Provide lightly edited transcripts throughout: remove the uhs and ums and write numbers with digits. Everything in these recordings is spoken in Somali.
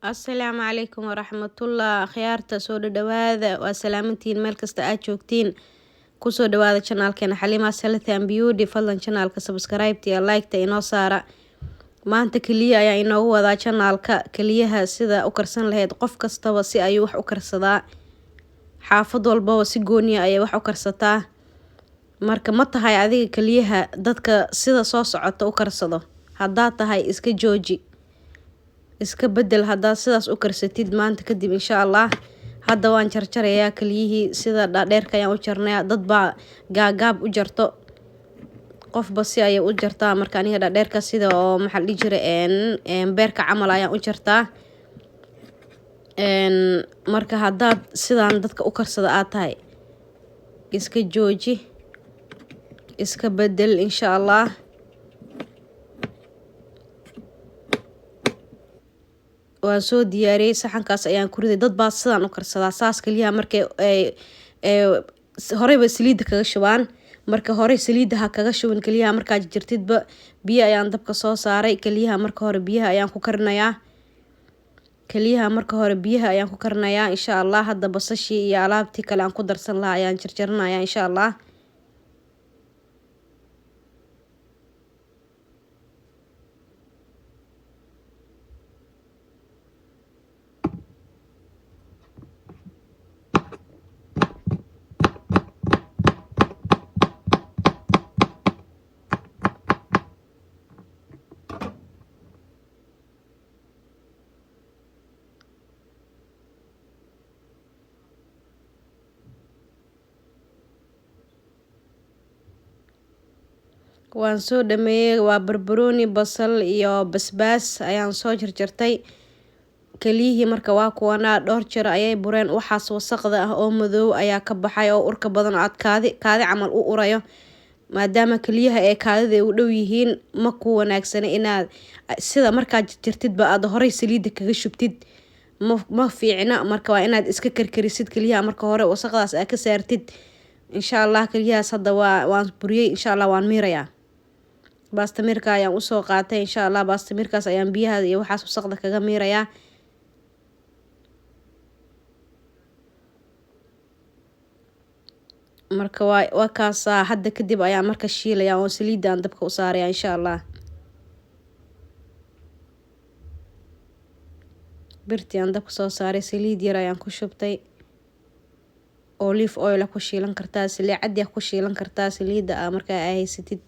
Asalaamu calaykum waraxmatullah. Akhyaarta soo dhadhawaada, waa salaamantihiin meel kasta aad joogtiin. Kusoo dhawaada channelkeena Xaliima Health and Beauty. Fadlan channelka subscribe iyo like-ta inoo saara. Maanta keliya ayaa inoogu wadaa channelka keliyaha sida u karsan lahayd. Qof kastaba si ayuu wax u karsadaa, xaafad walbaba si gooniya ayay wax u karsataa. Marka ma tahay adiga keliyaha dadka sida soo socota u karsado? Haddaad tahay, iska jooji, iska bedel haddaad sidaas u karsatid maanta kadib, insha Allah. Hadda waan jarjarayaa keliyihii, sida dhaadheerka ayaan u jarnaya. Dad baa gaagaab u jarto, qofba si ayay u jartaa. Marka aniga dhaadheerka sida oo maxaa la dhihi jiray beerka camal ayaan u jartaa. Marka haddaad sidaan dadka u karsada aad tahay, iska jooji, iska bedel, insha Allah. Waan soo diyaariyey, saxankaas ayaan ku riday. Dad baa sidaan u karsadaa saas keliyaha. Markay horeyba saliidda kaga shubaan, marka hore saliidda ha kaga shubin keliyaha markaa jirtidba. Biyo ayaan dabka soo saaray. Keliyaha marka hore biyaha ayaan ku karinayaa. Keliyaha marka hore biyaha ayaan ku karinayaa, insha Allah. Hadda basashii iyo alaabtii kale aan ku darsan lahaa ayaan jarjaranayaa, insha Allah. Waan soo dhameeyey. Waa barbarooni, basal iyo basbaas ayaan soo jarjartay. Keliyihii marka waa kuwanaa, dhowr jeer ayay bureen. Waxaas wasaqda ah oo madow ayaa ka baxay oo urka badan, aad kaadi kaadi camal u urayo. Maadaama keliyaha ee kaadida ay u dhow yihiin, ma ku wanaagsana inaad sida markaad jarjartidba aad horey saliidda kaga shubtid, ma fiicna. Marka waa inaad iska karkarisid keliyaha marka hore, wasaqdaas aad ka saartid, insha Allah. Keliyahaas hadda waan buriyey, insha Allah. Waan miirayaa, baastamirka ayaan usoo qaatay, insha Allah. Baastamirkaas ayaan biyaha iyo waxaas wasaqda kaga miirayaa. Marka waa kaasaa. Hadda kadib ayaan marka shiilaya oo saliidda aan dabka u saaraya, insha Allah. Birtii aan dabka soo saaray, saliid yar ayaan ku shubtay. Olive oil ku shiilan kartaa, saliid cadi ku shiilan kartaa, saliidda aa markaa aa haysatid.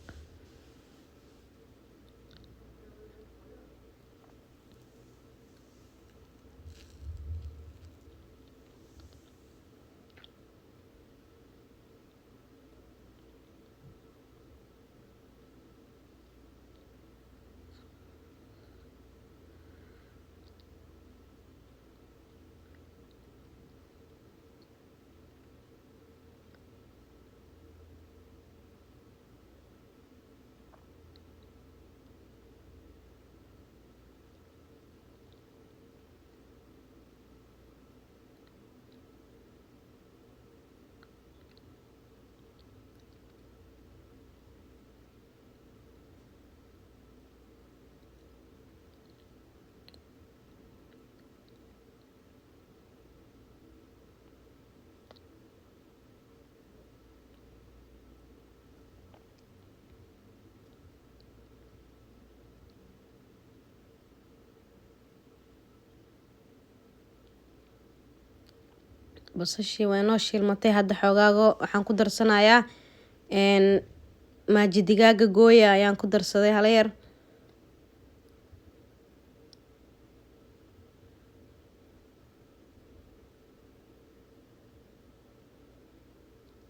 Basashii waa inoo shiilmatay. Hadda xoogaago waxaan ku darsanayaa Maggi digaaga gooya ayaan ku darsaday hala yar.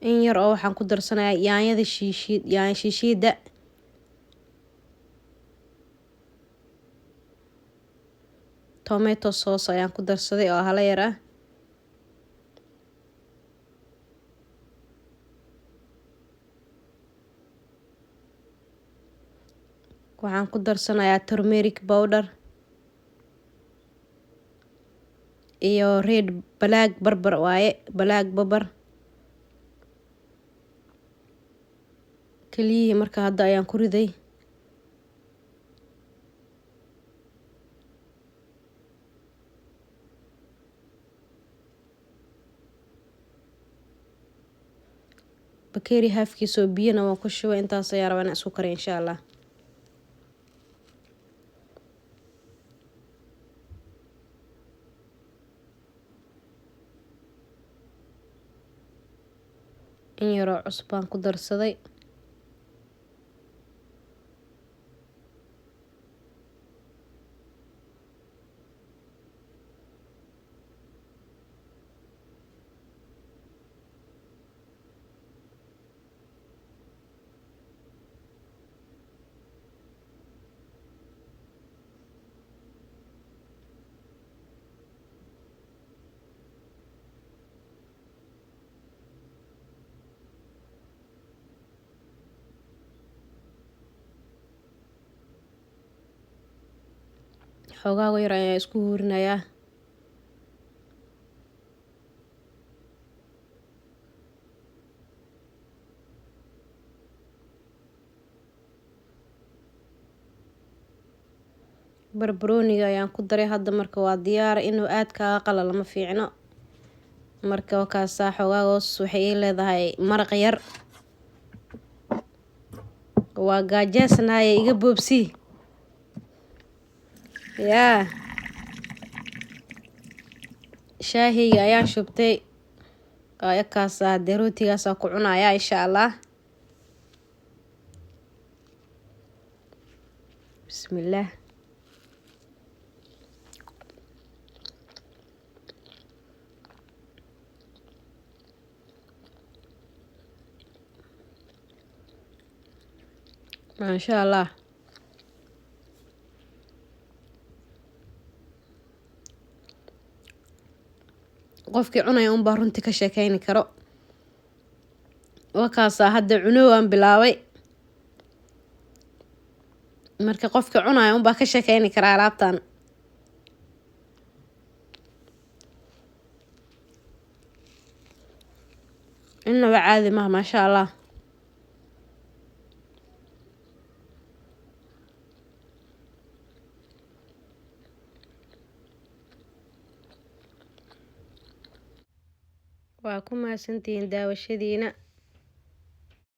In yar oo waxaan ku darsanayaa yaanyada shiishiid, yaanya shiishiida. Tomato sauce ayaan ku darsaday oo hala yar ah. Waxaan ku darsanayaa turmeric powder iyo red black pepper waaye, black pepper. Keliyihii marka hadda ayaan ku riday. Bakeeri haafkiisa oo biyana waan ku shubay. Intaas ayaa rabaa inaan isku kariyo insha Allah. In yaroo cusub baan ku darsaday. Xoogaago yar ayaa isku huurinayaa. Barbarooniga ayaan ku daray hadda. Marka waa diyaar. Inuu aad kaaga qalalo ma fiicno. Marka wakaasaa, xoogaagos waxay ii leedahay maraq yar. Waa gaajeesnaaye, iga boobsii yaa. Shaahiyga ayaan shubtay kaasa, dee rootigaasaa ku cunayaa insha Allah. Bismillaah. Maasha Allah. Qofkii cunaya unbaa runtii ka sheekeyni karo. Wakaasaa, hadda cunow aan bilaabay. Marka qofkii cunaya unbaa ka sheekeyni karaa alaabtan. Inaba caadi maha, maasha Allah. Waa ku mahadsantihiin daawashadiina.